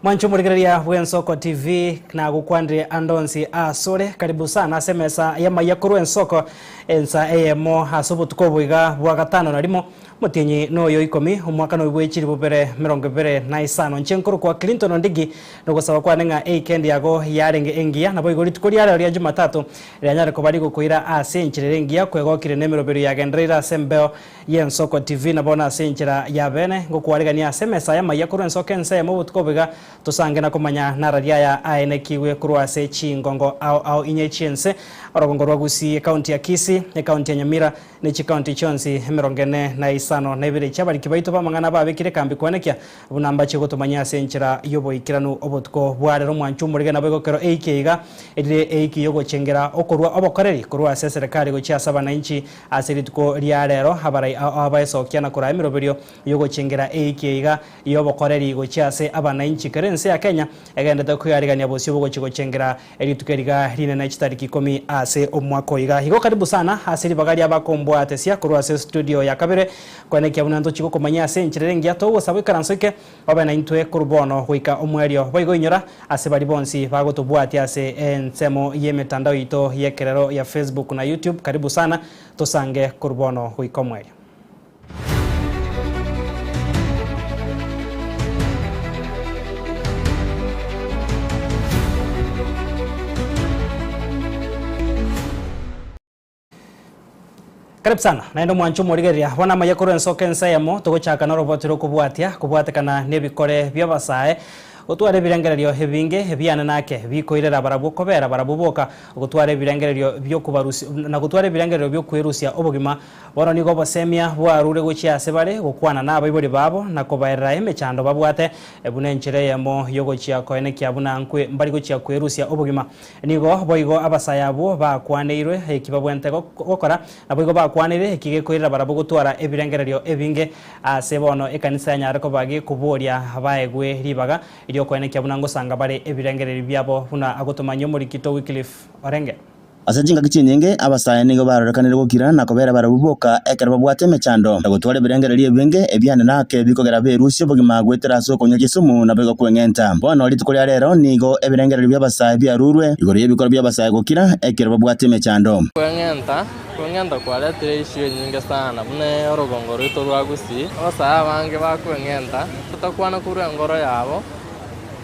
Mwanche omorigereria bw'Ensoko TV, nagokwanire ande onsi asore, karibu sana ase emesa y'amaiya korwa Ensoko, ensa eyemo ase obotuko obo iga bwa gatano na rimo, omotienyi noyo ikomi, omwaka noyo bwe chilifu bibere emerongo ebere na isano. Inche nkorokwa Clinton Ondigi, nogosaba kwane ng'a eikendi yago yarenge engiya, naboigo rituko ria rero ria Jumatatu rianyare koba rigokoira ase enchera ere engiya, kwegokire nemeroberi yagendereire ase embeo y'Ensoko TV na bono ase enchera ya bene, ngokwarigania ase emesa y'amaiya korwa ensoko ensemo obotuko obo iga, tosange na komanya narari aya aenekigwe korwa ase chingongo ao ao inye chi'ense, orogongo rwa Gusii, ekaunti ya Kisii, ekaunti ya Nyamira, ne chikaunti chionsi emerongo ene na isano na ibere chi'abariki baito b'amang'ana babekire ekambi koenekia buna mbache gotomanyia ase enchera y'oboikeranu obotuko bwa rero. Mwanche omorige naboigo kero eiki iga erire eiki y'ogochengera okorua obokoreri korwa ase eserekari gochia ase abanainchi Ase rituko ria rero abarai ao abaesokia na koraa emeroberio y'ogochengera eiki eiga y'obokoreri gochia ase abanainchi kera ense ya Kenya egenderete kwearigania bosio bogochia gochengera rituko eriga rinene chitariki ikomi ase omwaka oiga. Igo karibu sana ase ribaga ria bakombwatesia korwa ase studio ya kabere koenekia buna ntochie gokomanyia ase enchera ere engiya togosaba oikaranse oike Obe naintwe korwa bono goika omoerio. Boigo inyora ase baria bonsi bagotobwatia ase ensemo y'emetandao yaito y'ekerero ya Facebook na YouTube. Karibu sana, tosange korwa bono goika omoerio. Karibu sana naende omwanche omorigereria bono amaiya korwa ensoko ense eyemo togochaka noroboti rokobwatia kobwatekana nebikore bi'abasae gotwara ebirengererio ebinge ebiane nake bikoirera barabwo kobera barabwo boka gotwara ebirengererio biokobarusia na gotwara ebirengererio biokwerusia obogima bono nigo obosemia bwarure gochia ase bare gokwana na abaibori babo na kobaerera emechando babwate buna enchera eyemo yogochia koenekia buna nkwe mbari gochia kwerusia obogima Nigo boigo abasae abwo bakwaneirwe eki babwenerete gokora, naboigo bakwaneire eki gekoirera barabwo gotwara ebirengererio ebinge. Ase bono ekanisa yanyare koba gekoboria baegwe ribaga ri'okoenekia buna ngosanga bare ebirengererio biabo buna agotomanyia omorikito Wycliffe orenge. Ase chingaki chinyinge abasae nigo barorekanire gokira na kobera barabwo boka ekero babwate emechando, na gotwara ebirengererio ebinge ebiane nake bikogera berusie obogima goetera ase okonywa chisumu naboigo kweng'enta. Bono rituko ria rero nigo ebirengererio bi'abasae biarurwe igoro y'ebikoro bi'abasae gokira ekero babwate emechando. Kweng'enta, Kweng'enta kwaretire issue enyinge sana buna orogongo rwaito rwa Gusii. Abasae abange bakweng'enta totakwana korwa engoro yabo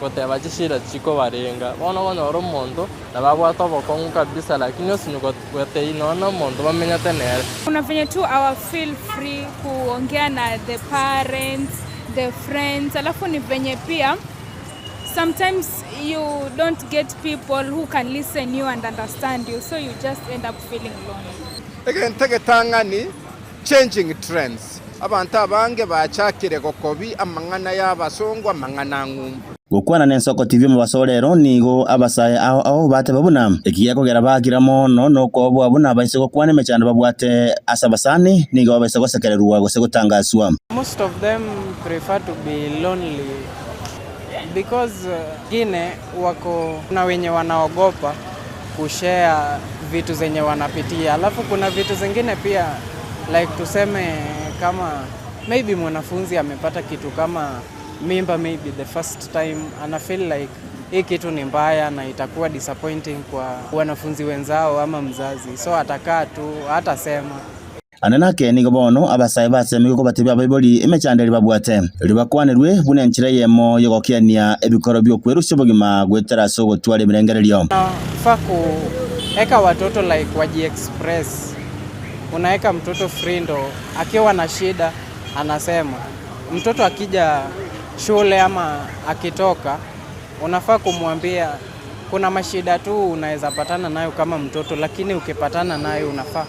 goteba chishida chikobarenga. Bono okonyora omonto Nababwate obokong'u kabisa lakini osinywe gotei nonya nomonto bamenyete nere. Kuna venye tu hawa feel free kuongea na the parents, the friends, alafu ni venye pia sometimes you don't get people who can listen you and understand you so you just end up feeling lonely. Egento egetang'ani, changing trends, abanto abange bachakire gokobi amang'ana y'abasongo amang'ana a ng'umbu. Gokwana n'ensoko TV omobaso o rero nigo abasae ao ao bateba buna eki gekogera bakira mono nokooboa buna baise gokwana emechando babwate ase abasani nigo babaisa gosekererwa gose gotangaswa. Most of them prefer to be lonely because wengine wako kuna wenye wanaogopa kushare vitu zenye wanapitia, alafu kuna vitu zingine pia like tuseme kama maybe mwanafunzi amepata kitu kama mimba maybe the first time ana feel like hii kitu ni mbaya na itakuwa disappointing kwa wanafunzi wenzao ama mzazi, so atakaa tu hatasema. Ande nake nigo bono abasae basemigwe kobatebia abaibori emechando eria babwate, erio bakwanerwe buna enchera eyemo y'ogokiania ebikoro bi'okwerusia obogima goetera ase ogotwara ebirengererio. Unafaa kueka watoto like wajiexpress, unaeka mtoto free ndo akiwa na shida anasema. Mtoto akija shule ama akitoka, unafaa kumwambia kuna mashida tu unaweza patana nayo kama mtoto, lakini ukipatana nayo unafaa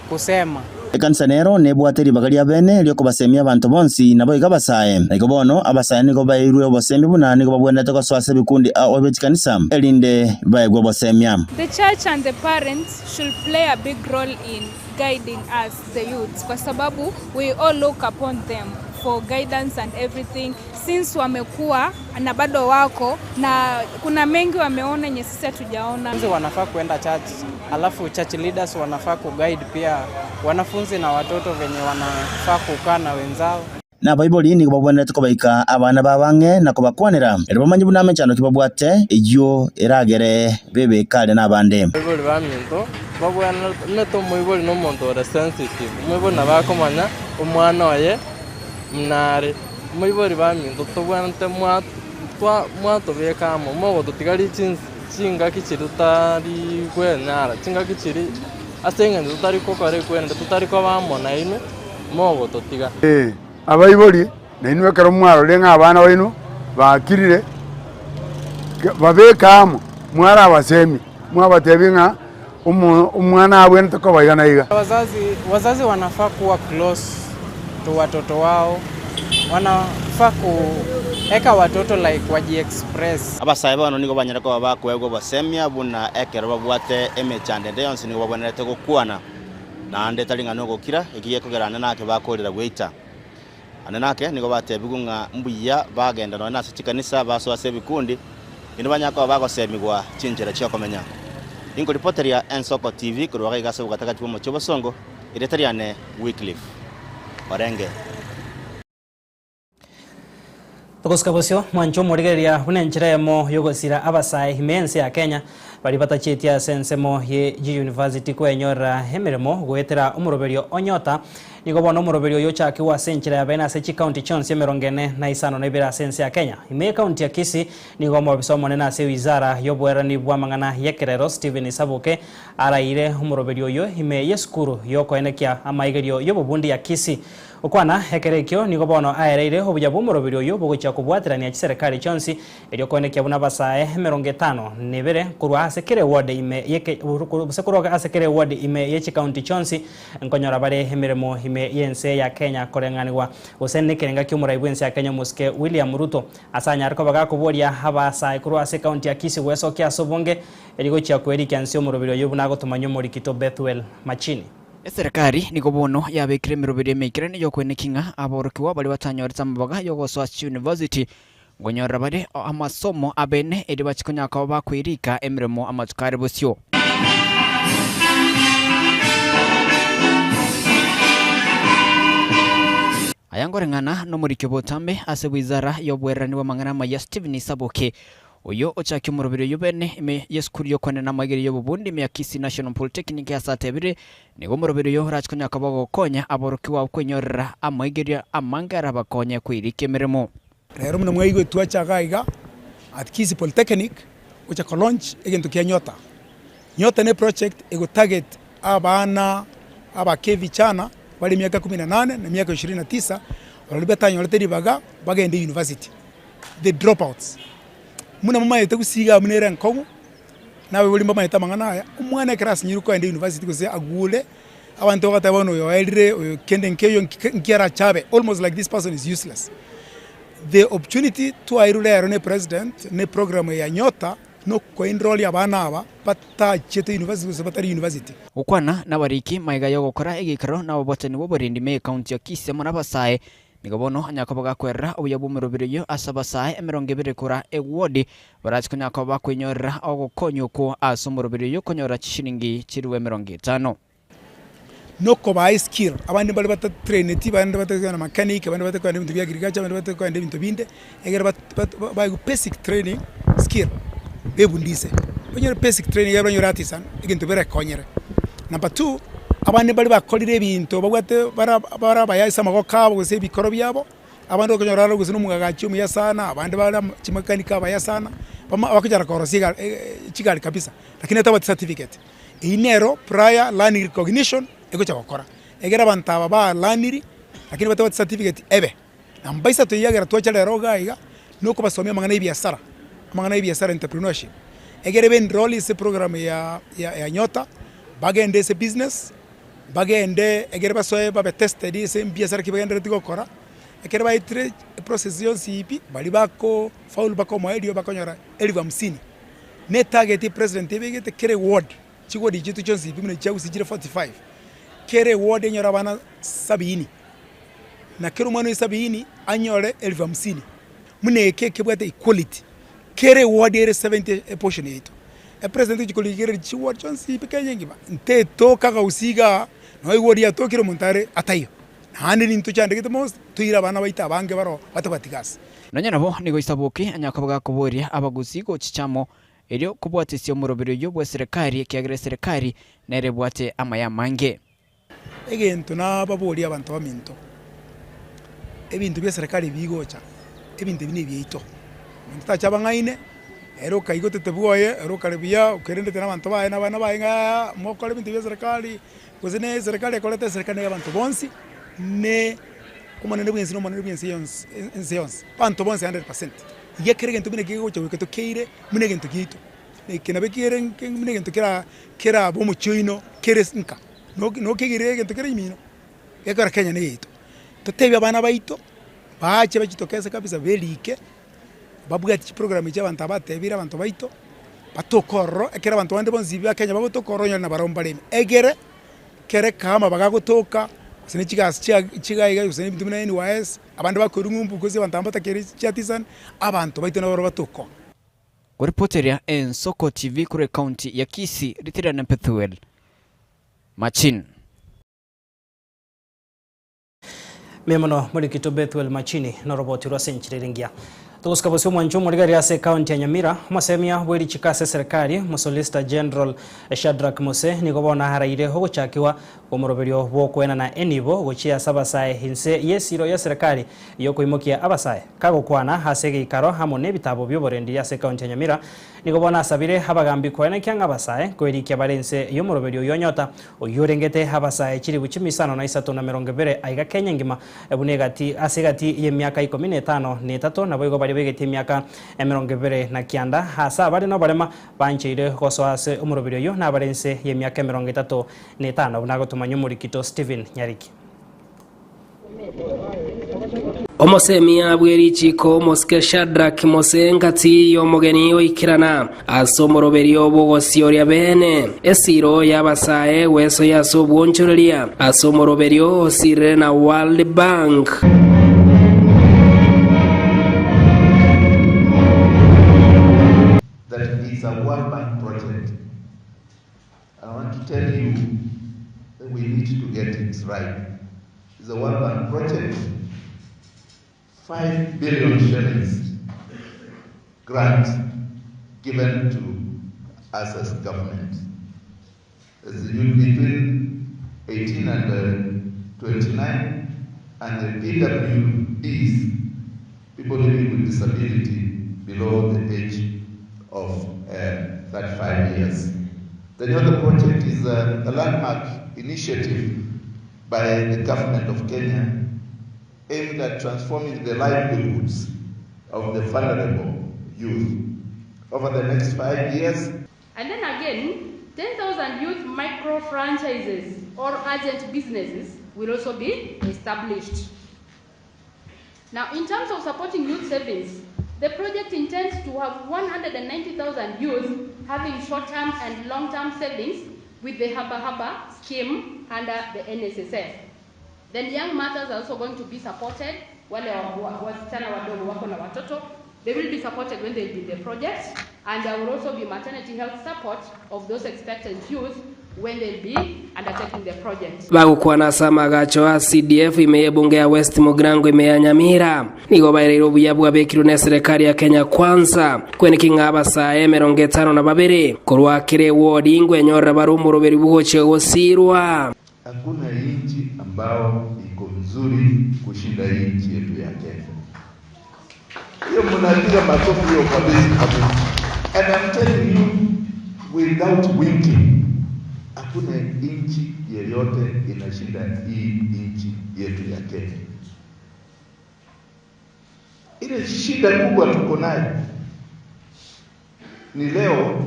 kusema. Ekanisa nero nebwate ribaga ria bene riokobasemia abanto bonsi, naboigo abasae. Na igo bono abasae nigo baeirwe obosemi buna nigo babwenerete gosoa ase ebikundi ao bie chikanisa, erinde baegwe obosemia. The church and the parents should play a big role in guiding us the youths kwa sababu we all look upon them for guidance and everything since wamekuwa na bado wako na kuna mengi wameona yenye sisi hatujaona. Wanafunzi wanafaa kuenda church, alafu church leaders wanafaa kuguide pia wanafunzi na watoto venye wanafaa kukaa na wenzao. Na abaibori nigo babwenerete kobaika abana babo ang'e na kobakwanera, erio bamanye buna amechando ki babwate, eyio eragere bebeke are nabande. Abaibori baminto babwenerete, omanyete omoibori na omonto ore sensitive, omoibori nabo akomanya omwana oye buna are. Omoibori baminto tobwenerete mwa twa mwatobeka amo, mogototiga richinsi chingaki chiria totari kwenyara, chingaki chiria ase eng'encho totari gokora ekwenerete, totari koba amo nainwe. Mogototiga. Ee, abaibori, nainwe ekero mwarorire ng'a abana baino bakirire, babeke amo, mwarabasemie, mwabatebie ng'a omwana abwenerete koba iga na iga. Wazazi, wazazi wanafaa kuwa close to watoto wao, wanafaa kueka watoto like wajiexpress. Abasae bono nigo banyare koba bakoegwa obosemia buna ekero babwate emechando ende yonsi nigo babwenerete gokwana. Naende tari ng'a nogokira, eki gekogera ane nake bakoorera gweita. Ane nake nigo batebigwe ng'a mbuya bagenda nonya nase chikanisa basoe ase ebikundi, naende banyare koba bagosemigwa chinchera chi'okomenya. Ninkoripoteria Ensoko TV korwa iga iga ase obogatagati bw'omochie obosongo, erieta riane Wycliffe Orenge. Togosika bosio, mwanche omorigereria buna enchera eyemo y'ogosira abasae ime y'ense ya Kenya baria batacheti ase ensemo ye G-University kwenyorera emeremo goetera omoroberio o Nyota. Nigo bono omoroberio oyo ochakigwe ase enchera ya bene ase chikaunti chionsi emerongo ene na isano na ibere ase ense ya Kenya. Ime y'ekaunti ya Kisii nigo omobisa omonene ase ewizara y'oboerani bw'amang'ana y'ekerero Stephen Isaboke araire omoroberio oyo ime y'esukuru y'okoenekia amaigerio y'obobundi ya Kisii. Gokwana ekero ekio nigo bono aereire obuya bw'omoroberi oyio bogochia kobwaterania chiserekari chionsi, erio koenekia buna abasae emerongo etano na ebere korwa ase kera eward ime ye gose korwa ase kera eward ime ye chikaunti chionsi nkonyora bare emeremo ime y'ense ya Kenya koreng'anigwa gose nekerenga ki'omorai bw'ense ya Kenya omosike William Ruto ase anyare koba gakoboria abasae korwa ase ekaunti ya Kisii gwesokia ase obonge erio gochia koerikia nse omoroberi oyio buna agotomanywa omorikito Bethuel Machini. Eserekari nigo bono yabekire emeroberio emeikeranu y'okoenekia ng'a aborokigwa baria batanyorete amabaga y'ogosoa chiyunivasiti nkonyorera bare amasomo abene erio bachie konya koba bakoirika emeremo amatuko are bosio. Aya nkoreng'ana nomoriki obotambe ase wizara y'oboererani bw'amang'ana amaya Stephen Saboke, Oyio ochakia omoroberi oyio bene ime y'esukuru y'okoenena amaigerio y'obobundi ime ya Kisii National Polytechnic ase atebire, Nigo omoroberi oyo orache konya koba ogokonya aborokigwa abwo kwenyorera amaigerio amange arabakonye koirikia emeremo. Rero buna mwaigwe twacha iga iga at Kisii Polytechnic gocha ko launch egento kia Nyota. Nyota ne project ego target abana abake vijana bare emiaka kumi na nane na emiaka ishirini na tisa baria batanyorete ribaga bagende university. The dropouts. Buna momaete gusii iga buna ere enkong'u, na abaibori mbamaete amang'ana aya, omwana ekero asinyire kogenda university gose agure, abanto bagateba bono oyo oerire, oyo kende nkeiyo nki arache abe, almost like this person is useless. The opportunity twairwe rero na epresident na eprogram eye ya Nyota, na okoenroll abana aba batachiete university gose batari university. Gokwana nabariki magega yogokora egeikaro na ababwatani b'oborendi me ekaunti ya Kisii amo nabasae Nigo bono onyare koba gakwerera obuya bw'omorobiri oyio ase abasae emerongo ebere kora ewodi, barache konya koba bakoinyorera ogokonywa okwo ase omorobiri oyio konyora chishilingi chilifu emerongo etano. Nokobaa eskill, abande mbare batatraineti, abande batari kogenda mechanic, abande batari kogenda ebinto bia agriculture, abande batari kogenda ebinto binde, egere baegwe basic training skill, bebundise. Onyore basic training egere banyore artisan, egento berekonyere. Number two, abande mbare bakorire ebinto babwate bara bare abaya ase amaboko abo gose ebikoro biabo, abande okonyora are gose na omwagachi omuya sana, abande bare chimechanic abaya sana, bama bakonyara korosia ega chigari kabisa, lakini atabwati certificate. Eywo nero prior learning recognition egocha gokora, egere abanto aba ba learniri lakini batabwati certificate ebe. Namba isato eyio twacha rero iga iga, na okobasomia amang'ana ya ebiasara, amang'ana ya ebiasara entrepreneurship, egere be enroll ase eprogram ya ya Nyota, bagende ase ebusiness, bagende egere basoe babe tested ase ebiasara ki bagenderereti gokora, ekero baetire eprocess yonsi pi, baria bako faulu mpaka omoerio bakonyora elfu hamsini. Na etarget epresident ebegete kera eward, chiward chiaito chionsi pi buna chia gusii chire 45, kera eward enyore abana sabini. na kera omwana o sabini anyore elfu hamsini, buna eke ekebwate equality, kera eward ere 70 eportion yaito. Epresident ogochia korigereria chiward chionsi pi Kenya engima, ntetoka gusii igaa, nonye eward yatokire omonto are ataiyo, naende nintwe chandegete most. Toire abana baito abange baroo batabwati gasi. Nonya nabo nigo Isaboke anyare koba gakoboria abagusii gochicha amo, erio kobwatisia omoroberi oyio bw'eserekari, ekiagera eserekari nere ebwate amaya amange. Egento nababorie abanto baminto, ebinto bia eserekari bigocha, ebinto ebi nebiaito. Monto tacha abang'aine, ere okaigotete bwoye, ere okare buya, okerendete na abanto baye na abana baye ng'a mokore ebinto bia eserekari, gose ne eserekari ekorete eserekari na abanto bonsi, ne omonene bwensi na omonene bwense yonsi ense yonsi, abanto bonsi 100%. Iga kera egento buna kegocha goika tokeire buna egento giaito. Eke nabo kere buna egento kera kerabe omochie oino kere nka, nokegire egento kere ime ino, gekogera Kenya neyaito. Totebie abana baito, baache bachitokese kabisa berike, babwati chiprogram echi abanto aba batebire abanto baito, batoke ororo, ekero abanto bande bonsi ba Kenya bagotoka ororo onyore nabarabwo mbare ime. Egere, kere kama bagagotoka, gose ne chigasi chia chiga iga gose ebinto buna NYS, abande bakoirwa ng'umbu gose abanto aba mbatakeire chiatisani, abanto baito nabarabwo batoke ororo. Koripoteria Ensoko TV korwa ekaunti ya Kisii, Ritiriana Pethuel Machin. Mbuya mono Morikito Bethuel Machini noroboti rwa ase enchera ere engiya. Togosika bosio omwancho omorigari ase ekaunti ya Nyamira, omosemia bwe richiko ase eserekari, Omosolicitor General Shadrack Mose nigo bono araire ogochakigwa kw'omoroberio bw'okoenana enibo gochia ase abasae inse y'esiro y'eserekari y'okoimokia abasae. Kagokwana ase egeikaro amo nebitabo bi'oborendi ase ekaunti ya Nyamira, nigo bono asabire abagambi koenekia ng'a abasae nkoerikia bare inse y'omoroberio oyio onyota oyio orengete abasae chilifu chimisano na isato na emerongo ebere aiga Kenya engima buna egati ase egati y'emiaka ikomi na etano na etato naboigo baria begetie emiaka emerongo ebere na kianda ase abare noborema bancheire gosoa ase omoroberio oyio nabare inse y'emiaka emerongo etato na etano buna agotomanya omorikito Stephen Nyariki. Omosemia bwe richiiko omosike Shadrack Mose ngati y'omogeni oikerana ase omoroberio bw'ogosioria bene esiiro y'abasae gwesoyia ase obwonchoreria ase omoroberio osirire na World Bank. That it's a World Bank project. I want to tell you that we need to get it right. It's a World Bank project, 5 billion shillings grant given to us as government. It's the youth between 18 and uh, 29 and the PWDs, people living with disability below the age of uh, 35 years. The Nyota project is a, a landmark initiative by the government of Kenya aimed at transforming the livelihoods of the vulnerable youth. Over the next five years, And then again, 10,000 youth micro franchises or agent businesses will also be established. Now, in terms of supporting youth savings, the project intends to have 190,000 youth having short-term and long-term savings with the Haba Haba scheme under the NSSF. Then young mothers are also going to be supported. Wale wasichana wadogo wako na watoto, they will be supported when they do the project. And there will also be maternity health support of those expectant youth when they'll be undertaking the project. Bagokwana ase amagacho a CDF ime y'ebunge ya West Mugirango ime ya Nyamira, nigo baereire obuya bwabekirwe n'eserekari ya Kenya Kwanza kweneki ng'a abasae 52 korwa kera ewodi ngwenyorera bare omoroberi bw'ogochia gosiirwa. Hakuna inchi ambao iko mzuri kushinda hii nchi yetu ya Kenya. Hiyo mnapiga makofi hiyo kabisa kabisa. And I'm telling you without winking, hakuna nchi yeyote inashinda hii nchi yetu ya Kenya. Ile shida kubwa tuko nayo ni leo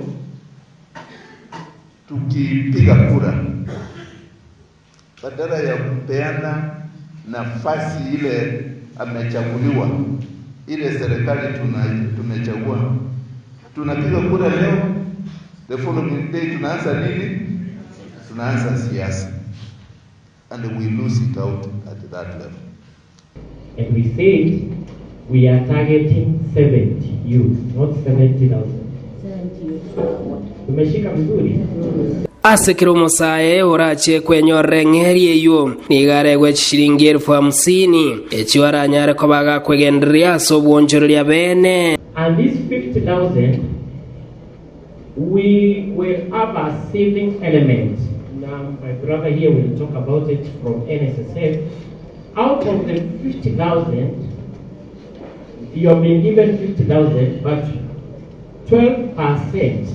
tukipiga kura, badala ya kupeana nafasi ile amechaguliwa, ile serikali tumechagua, tunapiga kura leo, the following day tunaanza nini? Tunaanza siasa and we lose it out at that level. And we said we are targeting 70 youth, not 70,000. Tumeshika vizuri? Ase kera omosae orache kwenyorera eng'eria eyio, nigo aregwe chishilingi elfu hamsini, echio aranyare koba agakwegendereria ase obwonchoreria bene. And this 50,000 we will have a savings element. Now my brother here will talk about it from NSSF. Out of the 50,000, you have been given 50,000, but 12%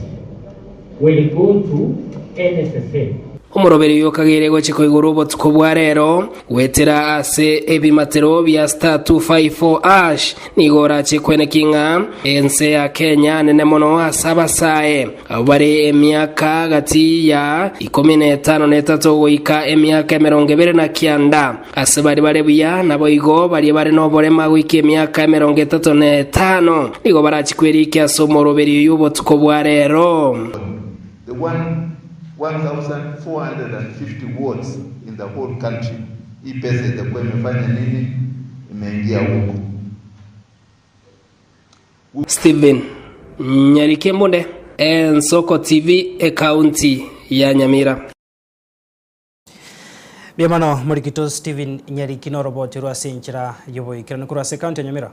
will go to NSSF. Omoroberi oyo okageire gochia koigorwa obotuko bwa rero goetera ase ebimatero bia *254# nigo orache kweneki ng'a ense ya Kenya nene mono ase abasae abwo bare emiaka gati ya ikomi na etano na etato goika emiaka 29 Ase baria bare buya, naboigo baria bare noborema goika emiaka 35, nigo barachie kwerikia ase omoroberio oyio obotuko bwa rero. The one 1450 wards in the whole country, hii pesa itakuwa imefanya nini? Imeingia huko. Stephen Nyarike Mbunde, Ensoko TV, Ekaunti ya Nyamira. Mbuya mono morikito Stephen Nyariki noroboti rwa ase enchera y'oboikeranu korwa ase ekaunti ya Nyamira.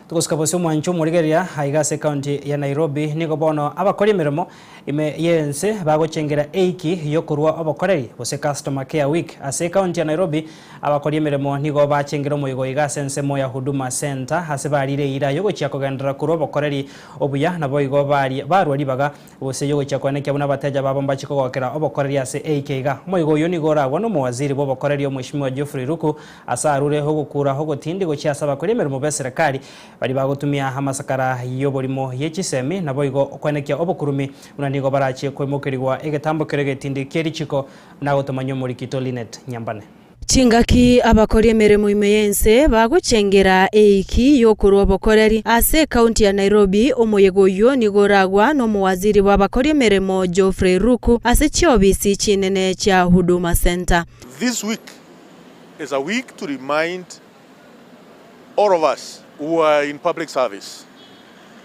Togosika bosio omwancho omorigereria aiga ase ekaunti ya Nairobi nigo bono abakori emeremo ime y'ense bagochengera eiki y'okorua obokoreri gose Customer Care Week ase ekaunti ya Nairobi. Abakori emeremo nigo bachengire omoigo iga ase ensemo ya Huduma Centre ase barire eira y'ogochia kogenderera korua obokoreri obuya naboigo barua ribaga Gose y'ogochia koenekia buna abateja babo mbachie kogokera obokoreri ase eike iga. Omoigo oyio nigo oragwe nomowaziri bw'obokoreri Omweshimiwa Geoffrey Ruku ase arure ogokura ogotindi gochia ase abakori emeremo b'eserekari baria bagotumia amasakara y'oborimo ye chisemi naboigo koenekia obokurumi buna nigo barachie koimokerigwa egetambo keria egetindi kie richiko buna agotomanywa omorikito Linet Nyambane. Chingaki abakori emeremo ime y'ense bagochengera eiki y'okorua obokoreri ase ekaunti ya Nairobi, omoyega oyio nigo oragwa nomowaziri bw'abakori emeremo Geoffrey Ruku ase chiobisi chinene chia Huduma Centre. This week is a week to remind all of us who are in public service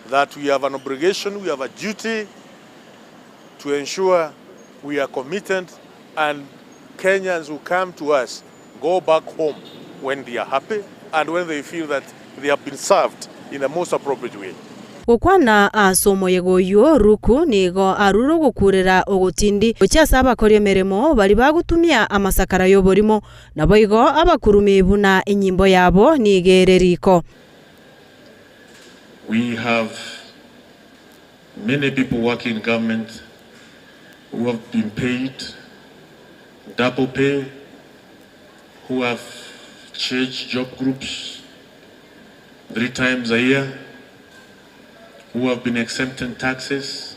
that we have an obligation, we have a duty to ensure we are committed and Kenyans who come to us go back home when they are happy and when they feel that they have been served in the most appropriate way. Gokwana ase omoyega oyio, Ruku nigo arure ogokurera ogotindi gochia ase abakori emeremo baria bagotumia amasakara y'oborimo, naboigo abakurumi buna enyimbo yabo nigo ere riko. We have many people working in government who have been paid double pay, who have changed job groups 3 times a year, who have been exempted taxes,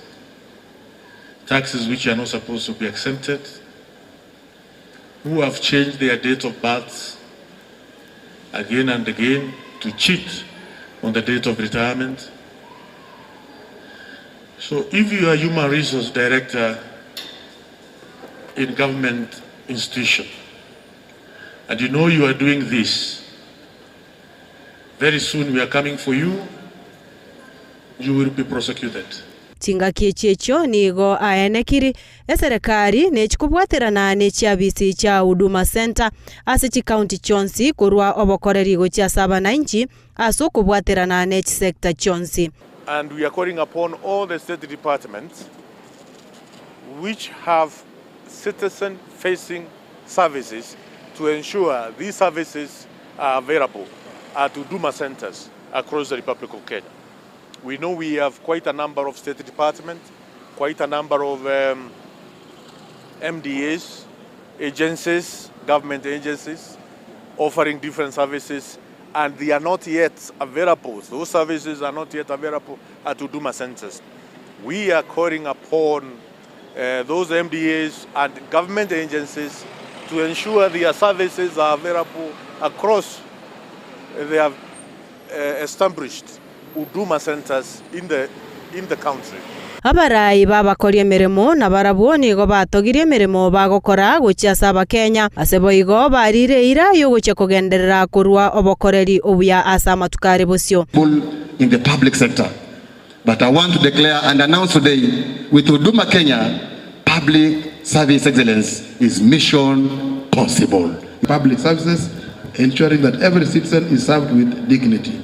taxes which are not supposed to be exempted, who have changed their date of birth again and again to cheat on the date of retirement. So if you are human resource director in government institution and you know you are doing this, very soon we are coming for you, you will be prosecuted. Chingaki echi echio nigo aenekiri eserekari nechikobwaterana ne chiabisi chia Huduma Centre ase chikaunti chionsi korwa obokoreri gochia ase abanainchi ase okobwaterana ne chisecta chionsi. And we are calling upon all the state departments which have citizen facing services to ensure these services are available at Huduma centers across the Republic of Kenya. We know we have quite a number of state departments, quite a number of um, MDAs, agencies, government agencies, offering different services, and they are not yet available. Those services are not yet available at Huduma centers. We are calling upon uh, those MDAs and government agencies to ensure their services are available across their uh, established Huduma centers in the, in the country. Abarai b'abakori emeremo nabarabwo nigo batogirie emeremo bagokora gochia ase Abakenya, ase boigo barire eira y'ogochia kogenderera korua obokoreri obuya ase amatuko are bosio. in the public sector but I want to declare and announce today with Huduma Kenya public Service excellence is mission possible. Public services, ensuring that every citizen is served with dignity.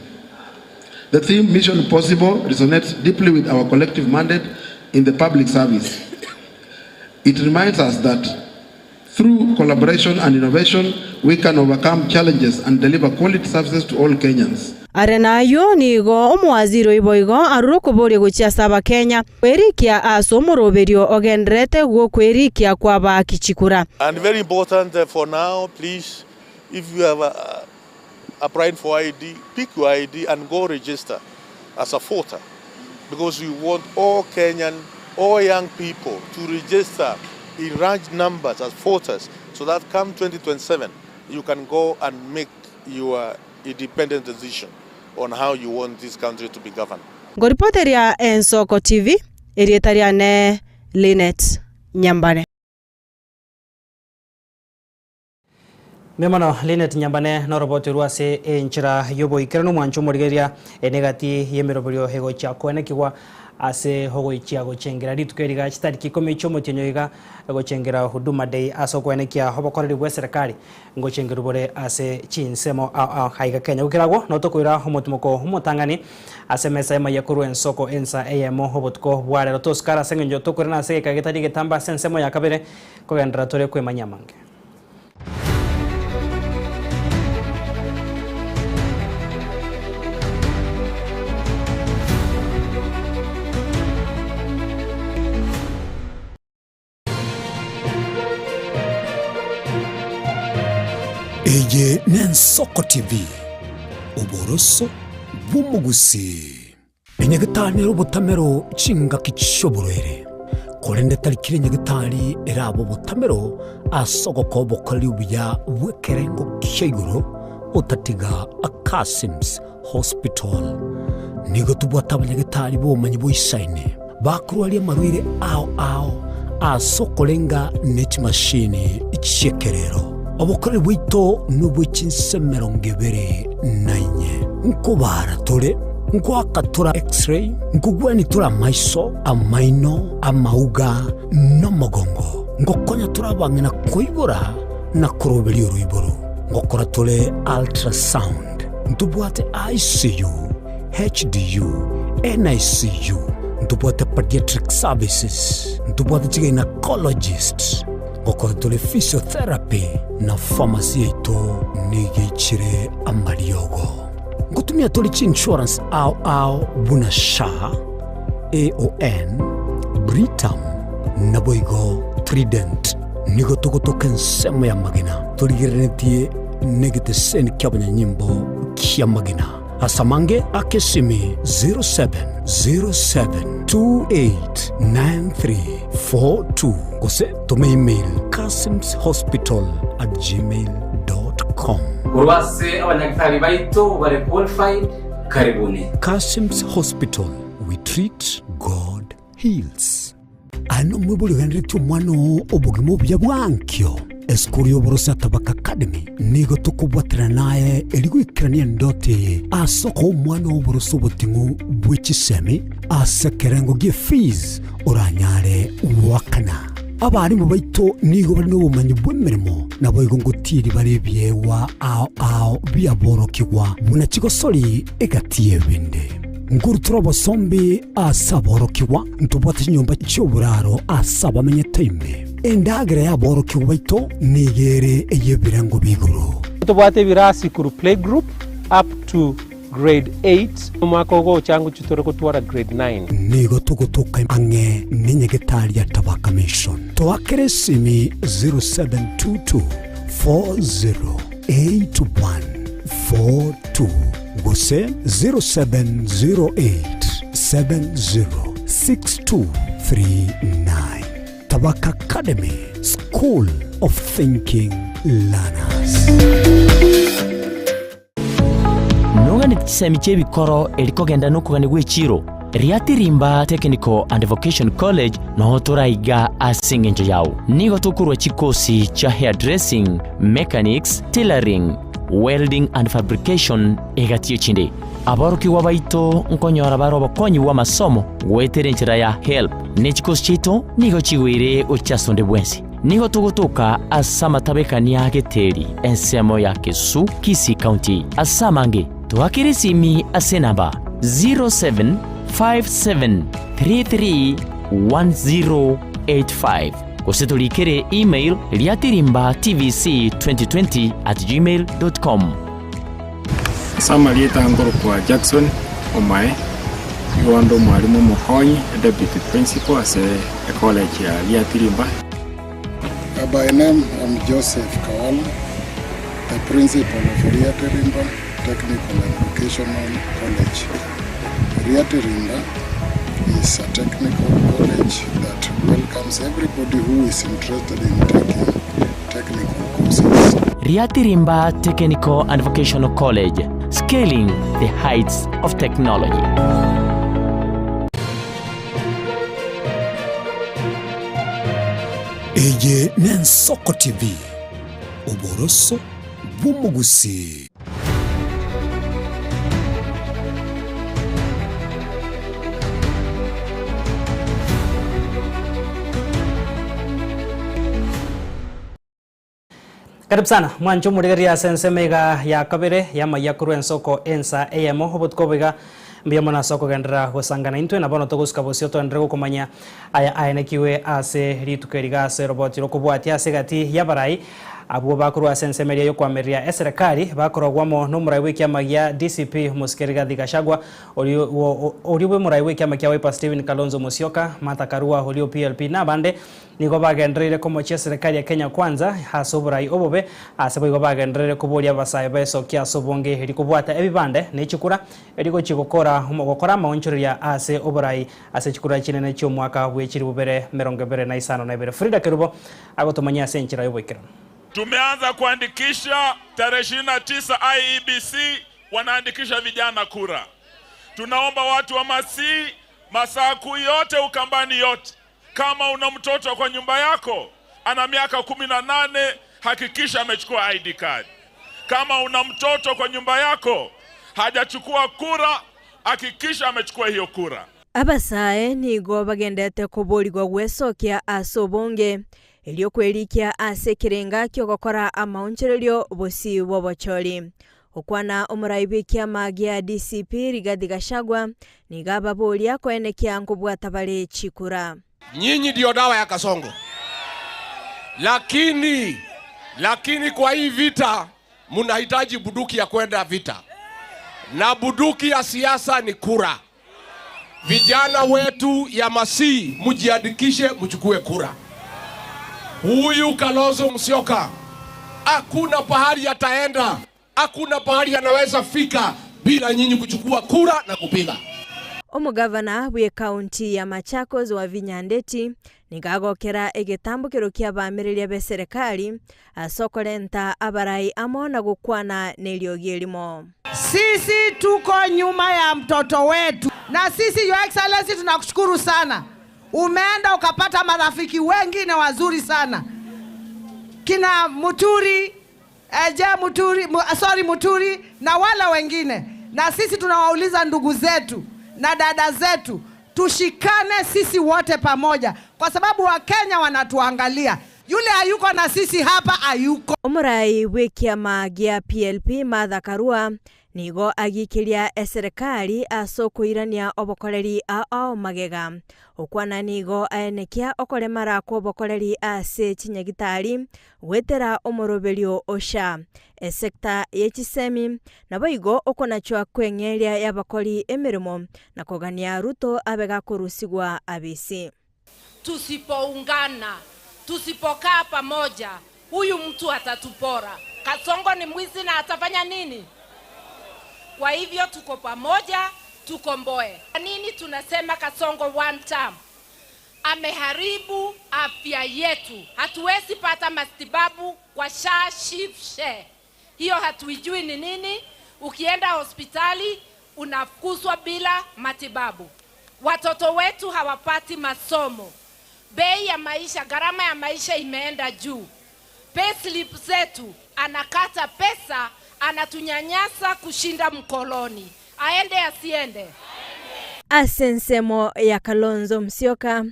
The theme Mission Possible resonates deeply with our collective mandate in the public service. It reminds us that through collaboration and innovation, we can overcome challenges and deliver quality services to all Kenyans. Are nayio nigo omowaziri oyio boigo arure okoboria gochia ase Abakenya kwerikia ase omoroberio ogendererete gw'okwerikia kw'abaaki chikura. And very important for now, please, if you have applied for ID, pick your ID and go register as a voter because we want all Kenyan, all young people to register in large numbers as voters so that come 2027 you can go and make your independent decision on how you want this country to be governed. Ngoripoteria Ensoko TV, erieta riane Linet Nyambane. Mbuya mono Linet Nyambane noroboti orwo ase enchera y'oboikeranu omwancho omorigereria ene egati y'emeroberio egochia koenekigwa ase ogoichia gochengera rituko eri iga chitariki ikomi chi'omotienyi iga gochengera Huduma Day ase okoenekia obokoreri bw'eserekari ngochengerwa bore ase chinsemo ao ao aiga Kenya. Gokera agwo notokoira omotimoko omotang'ani ase emesa y'amaiga korwa ensoko ensa eyemo obotuko bwa rero tosukare ase eng'encho tokoirana ase egeka getari egetambe ase ensemo ya kabere kogenderera tore kwemanyia amange. Eye n'Ensoko TV, oboroso bw'omogusii. Enyagetari nere obotamero chingaki chi'oborwaire, korende tari kera enyagetari erabe obotamero ase ogokoa obokoreri obuya bw'ekerengo kia igoro otatiga Kasims Hospital. Nigo tobwate abanyagetari b'obomanyi boisaine bakorwaria amarwaire ao ao ase okorenga ne chimashini chi'ekerero. Obokoreri bwaito nobwe chinse emerongo ebere na inye. Nkobaara tore, nkoaka tore X-ray, nkogwania tore amaiso, amaino, amauga, na omogongo. Ngokonya tore abang'ina koibora na koroberia oroiboro. Ngokora tore ultrasound. Ntobwate ICU, HDU, NICU, ntobwate pediatric services, ntobwate chigynecologist, ngokora tore physiotherapy na pharmacy yaito nigo eichire amariogo. Ngotumia tore chiinsurance ao ao buna SHA, AON, Britam naboigo Trident. Nigo togotoka ensemo y'amagena torigereretie negeteseni ki'abanyanyimbo ki'amagena. Ase amange ake esimi 0707289342 gose toma email kasimshospital@gmail.com. Korwa ase abanyagitari baito bare qualified, karibuni. Kasim's Hospital, we treat, God heals. Aye nomoibori ogenderetie omwana oo obogima obuya bwa ankio. Esukuru y'oboroso ya Tabaka Academy nigo tokobwaterana naye eri goikerania endoto eye ase okoa omwana oo oboroso oboting'u bwe chisemi ase ekerengo gie fees oranyare goakana. Abarimu baito nigo bare nobomanyi bw'emeremo naboigo ngotiiri bare ebiegwa ao ao biaborokigwa buna chigosori egati y'ebinde. Nkorutora obosombi ase aborokigwa, ntobwate chinyomba chi'oboraro ase abamenyete ime. Endagera y'aborokigwa baito nigo ere ey'ebirengo bi'igoro. Tobwate ebirasi korwa playgroup up to grade 8, omwaka ogocha ngochia tore gotwara grade 9. Nigo togotoka ang'e nenyagetari ya Tabaka Mission. Toakere esimi 0722 40 8142 gose 0708 706239. Tabaka Academy, School of Thinking Learners. Noganeti chisemi chi'ebikoro eri kogenda nokogania gw'echiro? Riatirimba Technical and Vocation College noo toraiga ase engencho yao. Nigo tokorua chikosi chia hairdressing, mechanics, tailoring, welding and fabrication egati echinde. Aborokigwa baito nkonyora bare obokonyi bw'amasomo goetera enchera ya HELB, ne chikosi chiaito nigo chigoire gochia ase onde bwensi. Nigo togotoka ase amatabekania a Geteri, ensemo ya Kesu, Kisii County. Ase amange, toakere esimi ase enamba 0757331085 gose torikere email riatirimbatvc2020@gmail.com. Ase amarieta nkorokwa Jackson Omae, nigo inde omwalimu omokonyi, e deputy principal ase ecollege ya Riatirimba. By name, I'm Joseph Kawala, the principal of Riatirimba Technical and Vocational College. Riatirimba is a technical college that welcomes everybody who is interested in taking technical courses. Riatirimba Technical and Vocational College, scaling the heights of technology. Eye n'Ensoko TV, oboroso bw'omogusii. Karibu sana mwanche omorigereria ase ensemo iga ya kabere y'amaiya korwa ensoko ensa eyemo obotuko obo iga mbuya mono ase okogenderera gosangana intwe na bono togosuka bosio toenderere gokomanya aya aenekiwe ase rituko eri iga ase roboti rokobwatia ase egati y'abarai abwo bakorwa ase ensemo eria y'okoamereria eserekari bakorogwa amo nomorai bw'ekiama gia DCP Omosike Rigathi Gachagua oria bw'omorai bw'ekiama kia Wiper Stephen Kalonzo Musyoka, Martha Karua oria o PLP na abande. Nigo bagendereire komochia eserekari ya Kenya Kwanza ase oborai obobe, ase boigo bagendereire koboria abasae baesokia ase obonge erio kobwata ebibande ne chikura erio gochia gokora gokora amaonchoreria ase oborai ase chikura chinene chi'omwaka bwe chilifu bibere emerongo ebere na isano na ibere. Frida Kerubo agotomanyia ase enchera y'oboikeranu. Tumeanza kuandikisha tarehe 29 IEBC wanaandikisha vijana kura. Tunaomba watu wa Masii, Masaku yote, Ukambani yote, kama una mtoto kwa nyumba yako ana miaka 18, hakikisha amechukua ID card. Kama una mtoto kwa nyumba yako hajachukua kura, hakikisha amechukua hiyo kura. Abasae nigo bagendete koborigwa gwesokia ase obonge, erio kwerikia ase ekerenga ki'ogokora amaonchorerio bosio bw'obochori. Okwana omorai bw'ekiama gia DCP Rigathi Gachagua nigo ababoria koenekia nkobwata bare chikura. Nyinyi ndio dawa ya Kasongo, lakini lakini kwa hii vita mnahitaji buduki ya kwenda vita, na buduki ya siasa ni kura. Vijana wetu ya Masii, mjiandikishe, mchukue kura. Huyu Kalonzo Musyoka hakuna pahali ataenda, hakuna pahali anaweza fika bila nyinyi kuchukua kura na kupiga. Omogavana bw'ekaunti ya Machakos Wavinya Ndeti nigo agokera egetambokero ki'abaamereria b'eserekari ase okorenta abarai amo na gokwana neriogi erimo. Sisi tuko nyuma ya mtoto wetu, na sisi Your Excellency tunakushukuru sana. Umeenda ukapata marafiki wengi na wazuri sana, kina Muturi Eje Muturi, sorry Muturi na wale wengine. Na sisi tunawauliza ndugu zetu na dada zetu, tushikane sisi wote pamoja, kwa sababu Wakenya wanatuangalia. Yule hayuko na sisi hapa hayuko. Omorai bw'ekiama gia PLP Martha Karua nigo agikiria eserekari ase okoirania obokoreri ao magega. Okwana nigo aenekia okoremara kwa obokoreri ase chinyagitari gwetera omoroberio osha esekta ye chisemi naboigo okonachwa kweng'eria y'abakori emeremo na kogania Ruto abe gakorusigwa abisi. Tusipoungana, tusipokaa pamoja, huyu mtu atatupora. Kasongo ni mwizi na atafanya nini? Kwa hivyo tuko pamoja, tukomboe. Kwa nini tunasema Kasongo one term? Ameharibu afya yetu. Hatuwezi pata matibabu kwa SHA, SHIF, SHE. Hiyo hatuijui ni nini. Ukienda hospitali unafukuzwa bila matibabu. Watoto wetu hawapati masomo. Bei ya maisha, gharama ya maisha imeenda juu. Payslip zetu anakata pesa, anatunyanyasa kushinda mkoloni. Aende asiende? Ase ensemo ya Kalonzo Musyoka,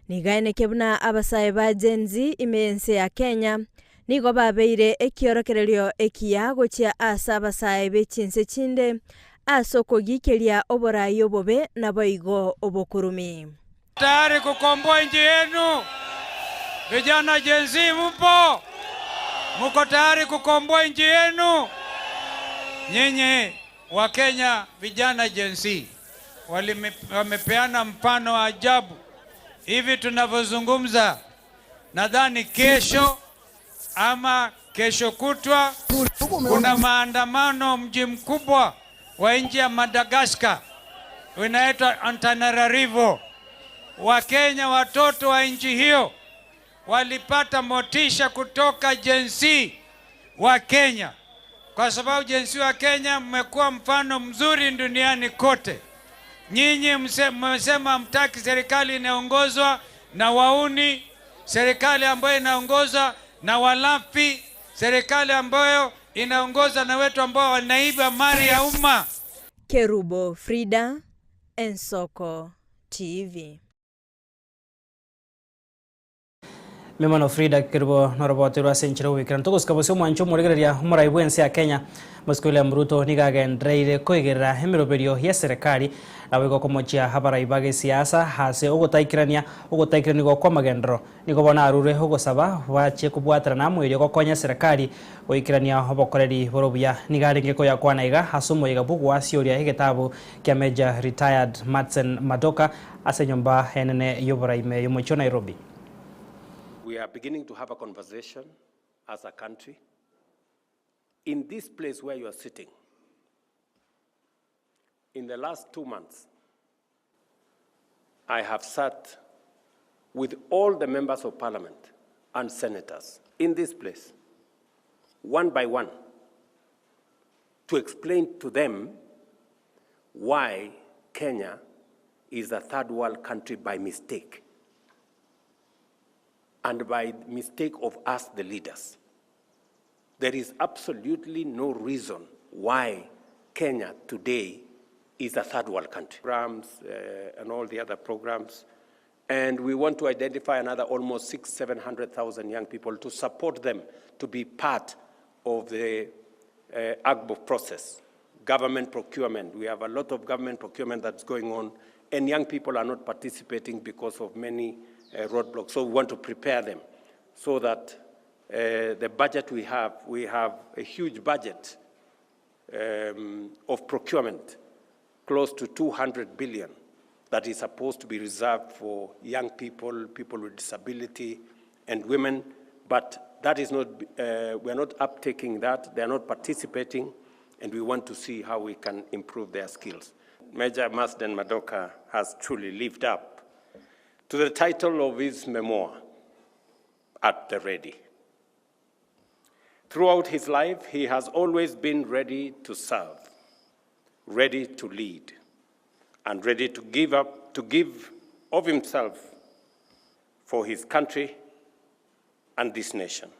nigo aenekia buna abasae ba Gen Z ime y'ense ya Kenya nigo babeire ekiorokererio ekiya gochia ase abasae be chinse chinde ase okogikeria oborai obobe naboigo obokurumi. Tayari kukomboa nchi yenu? Vijana Gen Z mpo? Muko tayari kukomboa nchi yenu? Nyinyi wa Kenya, vijana Gen Z wamepeana mfano wa ajabu. Hivi tunavyozungumza, nadhani kesho ama kesho kutwa kuna maandamano mji mkubwa wa nchi ya Madagascar unaitwa Antananarivo. Wakenya watoto wa nchi hiyo walipata motisha kutoka Gen Z wa Kenya, kwa sababu Gen Z wa Kenya mmekuwa mfano mzuri duniani kote. Nyinyi mmesema hamtaki serikali inaongozwa na wauni, serikali ambayo inaongozwa na walafi, serikali ambayo inaongozwa na watu ambao wanaiba mali ya umma. Kerubo Frida, Ensoko TV. Mimono Frida Kerubo noroboti rwa ase enchera ogoikerana togosika bosio omwancho omoregereria omorai bwa ense ya Kenya Mosike William Ruto nigo agendereire koigerera emiroberio ya serikali nabo igo komochia abarai ba gesiasa ase ogotaikerania ogotaikeraniwa kwa amagendero nigo bono arure ogosaba bachie kobwaterana amo erio gokonya serikali goikerania obokoreri boro buya nigo arenge koyakwana iga ase omoyega bwa ogwasioria egetabu kia Major Retired Matsen Madoka ase enyomba enene ya oboraime ya omochie o Nairobi. We are beginning to have a conversation as a country. In this place where you are sitting, in the last 2 months, I have sat with all the members of parliament and senators in this place, one by one, to explain to them why Kenya is a third world country by mistake, and by mistake of us, the leaders. There is absolutely no reason why Kenya today is a third world country. Programs, and all the other programs. And we want to identify another almost six, 700,000 young people to support them to be part of the AGBO process. Government procurement. We have a lot of government procurement that's going on, and young people are not participating because of many roadblocks. So we want to prepare them so that the budget we have, we have a huge budget of procurement, close to 200 billion, that is supposed to be reserved for young people, people with disability, and women. But that is not, we are not uptaking that, they are not participating, and we want to see how we can improve their skills. Major Marsden Madoka has truly lived up to the title of his memoir, At the Ready. Throughout his life, he has always been ready to serve, ready to lead, and ready to give up, to give of himself for his country and this nation.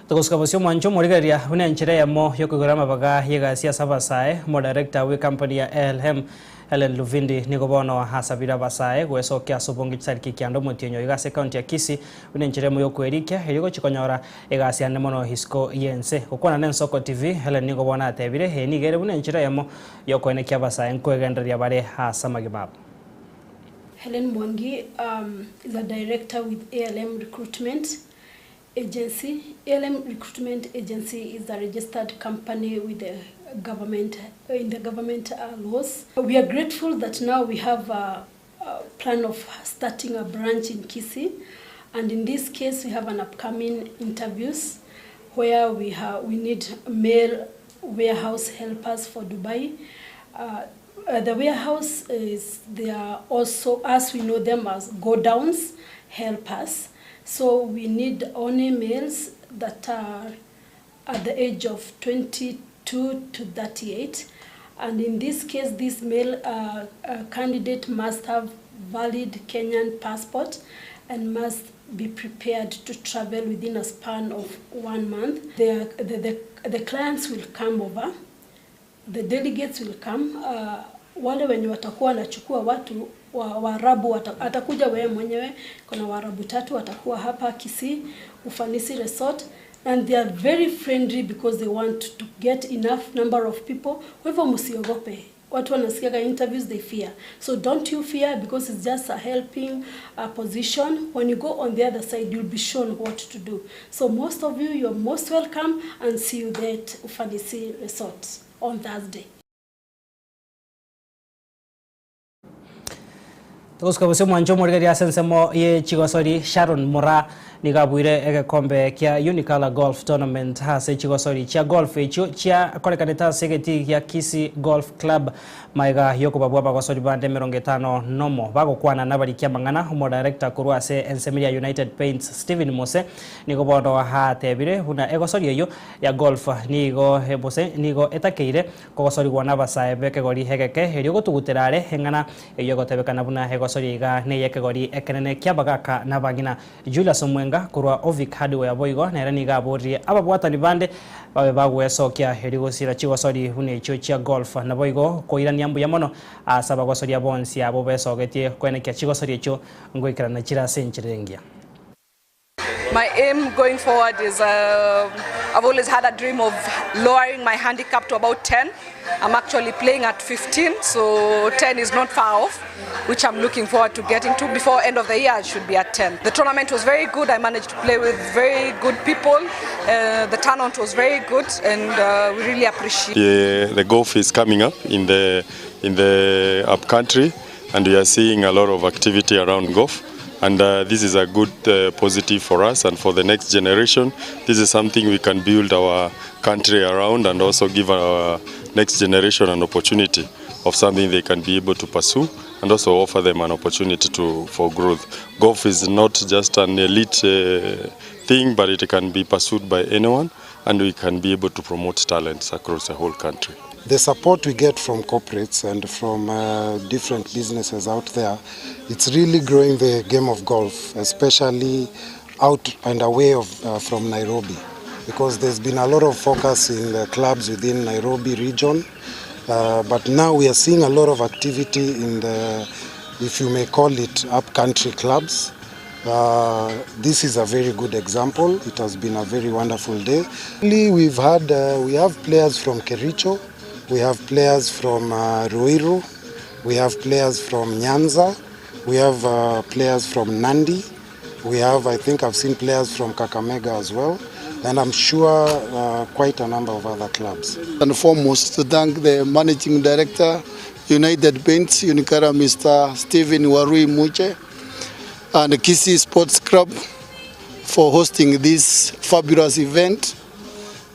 Togosika bosio mwancho morigereria buna enchera eyemo yokoigora amabaga y'egasi ase abasae, omodirector bwe company ya ALM Helen Luvindi nigo bono asabire abasae gwesokia ase obonge chisariki kianda omotienyi oiga ase county ya Kisii buna enchera eyemo yokwerikia erio gochikonyora egasi ande mono isiko y'ense. Gokwana na Ensoko TV, Helen nigo bono atebire eye nigo ere buna enchera eyemo yokoenekia abasae nkoegendereria bare ase amagima abo. Helen Mwangi is a director with ALM Recruitment Agency. ALM Recruitment Agency is a registered company with the government, in the government laws. We are grateful that now we have a plan of starting a branch in Kisii, and in this case we have an upcoming interviews where we need male warehouse helpers for Dubai. The warehouse is, they are also, as we know them as go-downs helpers. So we need only males that are at the age of 22 to 38. And in this case, this male candidate must have valid Kenyan passport and must be prepared to travel within a span of 1 month. The clients will come over. The delegates will come uh, wale wenye watakuwa wanachukua watu wa Waarabu wata, atakuja wewe mwenyewe. Kuna Waarabu tatu watakuwa hapa Kisii Ufanisi Resort and they are very friendly because they want to get enough number of people. Kwa hivyo msiogope. Watu wanasikiaga interviews they fear. So don't you fear because it's just a helping position. When you go on the other side you'll be shown what to do. So most of you you're most welcome and see you there at Ufanisi Resort on Thursday. Togosuka bosio omwancho omorigereria ase ensemo ye chigosori Sharon Moraa nigo abuire egekombe kia Unicolour Golf Tournament ase chigosori chia golf echio chiakorekanete ase egetii gia Kisii Golf Club magega yokobabua abagosori bande emerongo etano nomo bagokwana nabarikia amang'ana omodirector korwa ase ensemo ya United Paints Stephen Mose nigo bono atebire buna egosori eyio ya golf nigo Mose nigo etakeire kogosorigwa nabasae bekegori egeke erio gotugutera are eng'ana eyio egotebekana buna egosori iga neye ekegori ekenene kiabagaka nabang'ina Julius Omwenga korwa Ovic Hardware boigo nere nigo aboririe ababwatani bande babe bagwesokia erio gosira chigosori buna echio chia golf naboigo koirania mbuya mono ase abagosoria bonsi abwo besogetie koenekia chigosori echio ngoikerana chire ase enchera engiya. My aim going forward is uh, I've always had a dream of lowering my handicap to about 10. I'm actually playing at 15, so 10 is not far off, which I'm looking forward to getting to. Before end of the year, I should be at 10. The tournament was very good. I managed to play with very good people. Uh, the turnout was very good, and uh, we really appreciate. The, the golf is coming up in the in the upcountry, and we are seeing a lot of activity around golf. And uh, this is a good uh, positive for us and for the next generation. This is something we can build our country around and also give our next generation an opportunity of something they can be able to pursue and also offer them an opportunity to, for growth. Golf is not just an elite uh, thing, but it can be pursued by anyone and we can be able to promote talents across the whole country. The support we get from corporates and from uh, different businesses out there, it's really growing the game of golf, especially out and away of, uh, from Nairobi, because there's been a lot of focus in the clubs within Nairobi region, uh, but now we are seeing a lot of activity in the, if you may call it, upcountry clubs. Uh, this is a very good example. It has been a very wonderful day. We've had, uh, we have players from Kericho, we have players from uh, Ruiru, we have players from Nyanza, we have uh, players from Nandi, we have, I think I've seen players from Kakamega as well, and I'm sure uh, quite a number of other clubs. And foremost, to thank the Managing Director, United Paints, Unikara, Mr. Stephen Warui Muche, and Kisii Sports Club for hosting this fabulous event.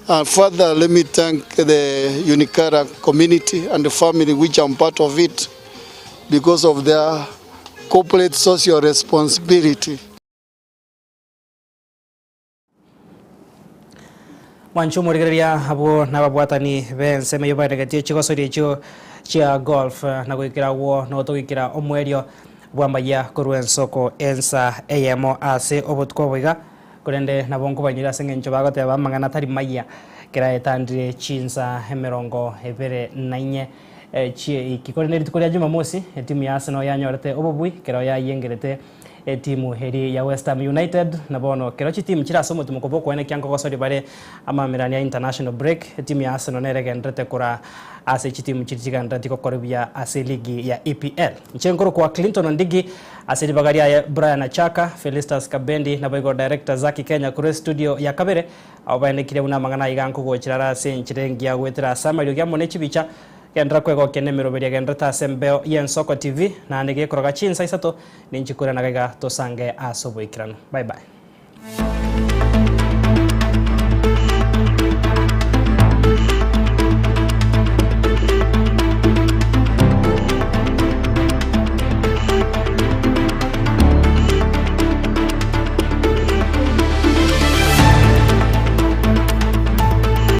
And further, let me thank the Unikara community and the family, which I'm part of it, because of their corporate social responsibility. Mwanche omorigereria abwo nababwatani b'ensemo eyio baenegetie chigosori echio chia golf na goikera agwo nogo togoikera omoerio bw'ambayia korwa ensoko ensa eyemo ase obotuko obo iga korende nabo nkobanyora ase eng'encho bagoteba amang'ana tari maya kera etandire chinsa emerongo ebere na inye chie iki korende rituko ria Jumamosi etimu ya Arsenal yanyorete obobui kero yayengerete etimu eri ya West Ham United na bono kero chitimu chire ase omotimoko bwa okoenekia nkogosori bare amamerani ya international break etimu ya Arsenal nere egenderete kora ase chitimu chiri chigendereti gokora buya ase eligi ya EPL. Inche nkorokwa Clinton Ondigi ase ribaga riaye Brian Achaka, Felistus Kabendi naboigo director Zaki Kenya korwa estudio ya kabere abo baenekire buna amang'ana aiga nkogochera are ase enchera engiya goetera ase amariogi amo ne chibicha Genderera kwegokia nemeroberi egenderete ase embeo y'Ensoko TV, naende gekoroga chinsa isato, ninche korana gaiga tosange ase oboikeranu. Bye bye.